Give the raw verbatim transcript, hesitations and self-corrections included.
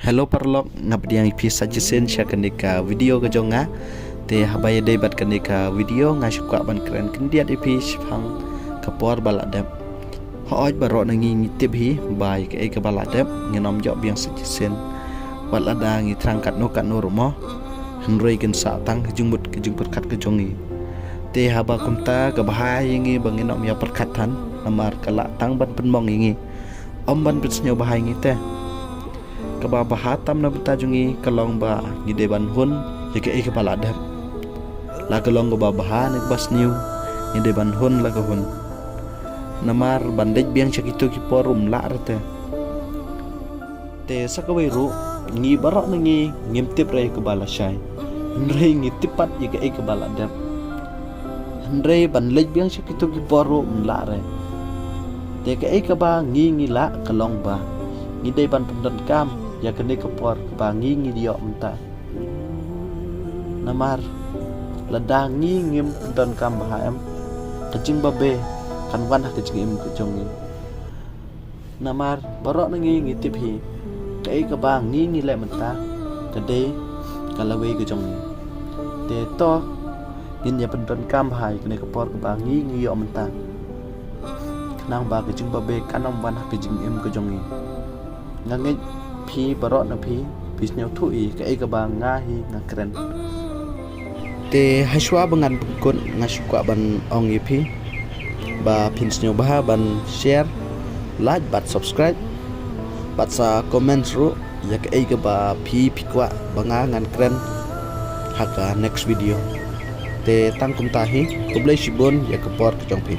Hello paralok, nga pdiang ïa phi sa shisien sha kane ka video ka jong nga. Te haba ïadei bad kane ka video nga shu kwah ban kren khyndiat ïa phi shaphang ka por ba la dep. Hooid baroh na ngi ngi tip hi ba ïa kaei kaba la dep ngin ym ïoh biang sa shisien. Wat lada ngi thrang katno katno ruh mo, hynrei kan sah tang ka jingmut ka jingpyrkhat ka jong ngi. Te haba kumta ka bha ïa ngi ba ngin ym ïa pyrkhat than, namar ka lah tang ban pynmong ïa ngi, ym ban pynsngewbha ïa ngi te. Kaba bha tam na bynta jong ngi ka long ba ngi dei ban hun ïa kaei kaba la dep. La ka long kaba bha ne kaba sniew, ngi dei ban hun la ka hun. Namar ban leit biang sha kito ki por ruh ym lah re te. Te sa kawei ruh, ngi baroh na ngi ngim tip re kaba lashai, hynrei ngi tip pat ïa kaei kaba la dep. Hynrei ban leit biang sha kito ki por ruh ym lah re. Te kaei kaba ngi ngi lah ka long ba ngi dei ban pyndonkam ïa kane ka por kaba ngi ngi ïoh mynta. Namar lada ngi ngim pyndonkam bha em, ka jingbabe kan wan ha ka jingim ka jong ngi. Namar baroh na ngi ngi tip hi, kaei kaba ngi ngi leh mynta ka dei ka lawei ka jong ngi. Te to ngin ïa pyndonkam bha ïa kane ka por kaba ngi ngi ïoh mynta, khnang ba ka jingbabe kan ym wan ha ka jingim ka jong ngi. Nga ngeit phi baroh na phi phi sngewthuh ïa kaei kaba nga hi nga kren. Te hashwa ba ngan pynkut nga shu kwah ban ong ïa phi ba phin sngewbha ban share, like bad subscribe bad sa comment ruh ïa kaei kaba phi phi kwah ba nga ngan kren ha ka next video. Te tang kumta hi, khublei shibun ïa ka por ka jong phi.